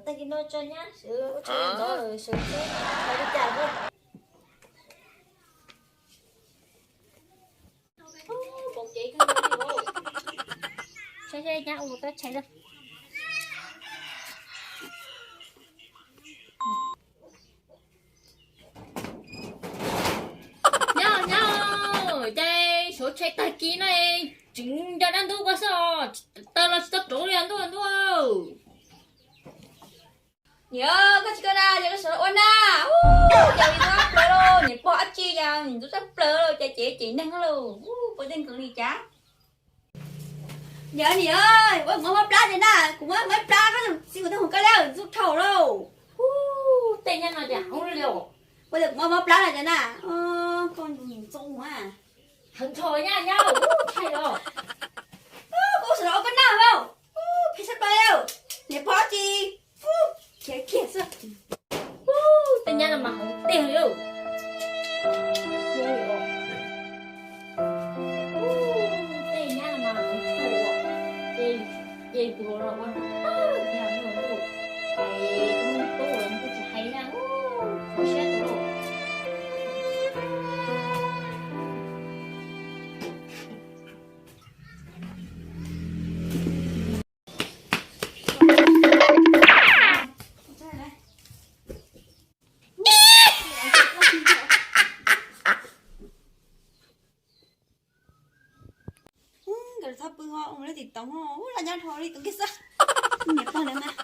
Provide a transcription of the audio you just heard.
Tag kis no tso nyab sawv ua tshais ntxov lawm sawv tsheb tshais li cas lawm. Saib saib nyab ua tab tshais lawm. Nyob nyob, cas sawv tshais tag kis no tseem nco dab ntub koj xwb os, taws los tsis tau rauv li ntuj ntuj. Niam, koj tsis koj na, yog koj sawv los ua na. Ub, cas li ntxub tshaj plaws lauj, niam pog dab tsi cas ntxub tshaj plaws lauj, cas cev cev neeg lauj, ub, puas tej nkees li cas. Niam, niam, ua kuv mob mob plab ces na, kuv mob mob plab, koj tsis kuv tau hus koj li, ntxub dhau lauj. Ub, tej nyab no cas heev li os. Ua kuv mob mob plab no ces na, koj ntxub ntxub a. Heev dhau nyab nyab, ub, tshais los. Ub, kuv sawv los ua koj na lauj, ub, phem tshaj plaws lauj, niam pog dab tsi. Khiav kiag xwb. Tej nyab no mas heev tiag li. Tej nyab no mas heev tiag. Ces kuv los ua, es tub tub los kuj tsis hais na, kho siab tus lauj. Nkawd txhob pw ho ua lub tim toov, ub, los nyob dhau li toov kiag xwb. Niam pog lawv mas